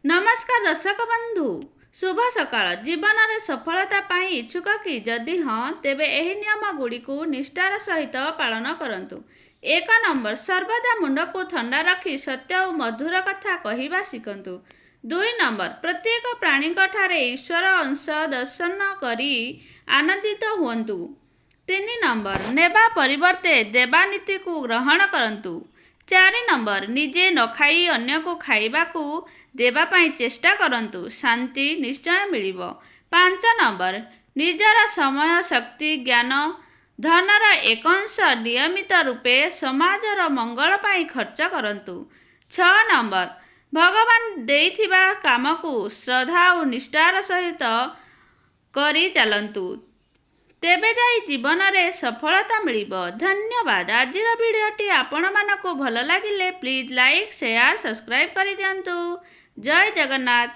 ନମସ୍କାର ଦର୍ଶକ ବନ୍ଧୁ, ଶୁଭ ସକାଳ। ଜୀବନରେ ସଫଳତା ପାଇଁ ଇଚ୍ଛୁକ କି? ଯଦି ହଁ, ତେବେ ଏହି ନିୟମ ଗୁଡ଼ିକୁ ନିଷ୍ଠାର ସହିତ ପାଳନ କରନ୍ତୁ। 1 ନମ୍ବର, ସର୍ବଦା ମୁଣ୍ଡକୁ ଥଣ୍ଡା ରଖି ସତ୍ୟ ଓ ମଧୁର କଥା କହିବା ଶିଖନ୍ତୁ। 2 ନମ୍ବର, ପ୍ରତ୍ୟେକ ପ୍ରାଣୀଙ୍କ ଠାରେ ଈଶ୍ୱର ଅଂଶ ଦର୍ଶନ କରି ଆନନ୍ଦିତ ହୁଅନ୍ତୁ। 3 ନମ୍ବର, ନେବା ପରିବର୍ତ୍ତେ ଦେବା ନୀତିକୁ ଗ୍ରହଣ କରନ୍ତୁ। 4 ନମ୍ବର, ନିଜେ ନ ଖାଇ ଅନ୍ୟକୁ ଖାଇବାକୁ ଦେବା ପାଇଁ ଚେଷ୍ଟା କରନ୍ତୁ, ଶାନ୍ତି ନିଶ୍ଚୟ ମିଳିବ। 5 ନମ୍ବର, ନିଜର ସମୟ, ଶକ୍ତି, ଜ୍ଞାନ, ଧନର ଏକ ଅଂଶ ନିୟମିତ ରୂପେ ସମାଜର ମଙ୍ଗଳ ପାଇଁ ଖର୍ଚ୍ଚ କରନ୍ତୁ। 6 ନମ୍ବର, ଭଗବାନ ଦେଇଥିବା କାମକୁ ଶ୍ରଦ୍ଧା ଓ ନିଷ୍ଠାର ସହିତ କରି ଚାଲନ୍ତୁ, ତେବେ ଯାଇ ଜୀବନରେ ସଫଳତା ମିଳିବ। ଧନ୍ୟବାଦ। ଆଜିର ଭିଡ଼ିଓଟି ଆପଣମାନଙ୍କୁ ଭଲ ଲାଗିଲେ ପ୍ଲିଜ୍ ଲାଇକ୍, ସେୟାର, ସବସ୍କ୍ରାଇବ୍ କରିଦିଅନ୍ତୁ। ଜୟ ଜଗନ୍ନାଥ।